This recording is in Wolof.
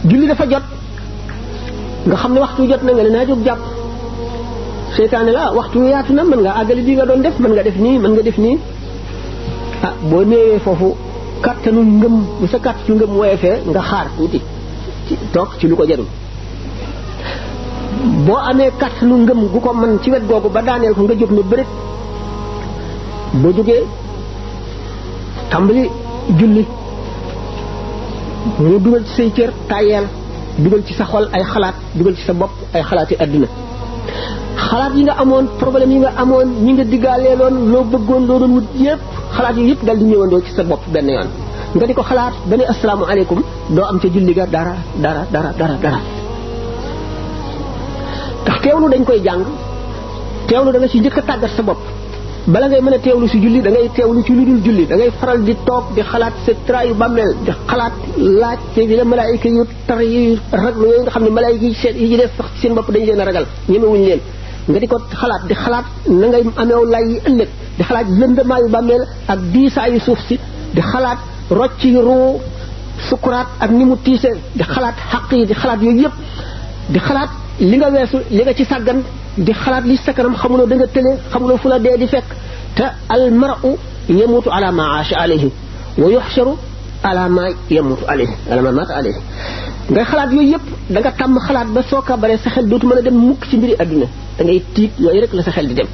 julli dafa jot nga xam ne waxtu jot na nga ne naa jóg jàpp seytaane la waxtu yaatu na mën nga àggali bi nga doon def mën nga def nii mën nga def nii ah boo néewee foofu kàttanu ngëm bu sa kàttanu ngëm woyefee nga xaar tuuti ci toog ci lu ko jarul boo amee kàttanu ngëm gu ko mën ci wet googu ba daaneel ko nga jóg ne bërit boo jógee tàmbali julli mu dugal ci say cër tàyyeel dugal ci sa xol ay xalaat dugal ci sa bopp ay xalaati àddina xalaat yi nga amoon problème yi nga amoon ñi nga diggaaleeloon loo bëggoon loo doon wut yépp xalaat yi yépp dal di ñëwandoo ci sa bopp benn yoon nga di ko xalaat ba ne assalaamu aleykum doo am ca julli ga dara tax teewlu dañ koy jàng teewlu da nga ci njëkk a tàggat sa bopp bala ngay mën a teewlu si julli da ngay teewlu ci lu dul julli da ngay faral di toog di xalaat sa traayu bàmmeel di xalaat laaj te di la malaayika yu tar yu raglu yooyu nga xam ne malaayika yi seen yi def sax ci seen bopp dañ leen a ragal ñemewuñ leen nga di ko xalaat di xalaat na ngay ameew lay yi ëllëg di xalaat lëndamaayu bàmmeel ak diisaayu suuf si di xalaat rocci ruu sukuraat ak ni mu tiise di xalaat xaq yi di xalaat yooyu yëpp di xalaat li nga weesu li nga ci sàggan di xalaat li sa kanam xamuloo da nga tële xamuloo fu la dee di fekk te al mar'u yamutu ala ma aasha alayhi wa yuhsharu ala ma yamutu alayhi ala ma mata alayhi ngay xalaat yooyu yëpp da nga tàmm xalaat ba soo ka bare sa xel dootu mën a dem mukk ci mbiri adduna da ngay tiit yooyu rek la sa xel di dem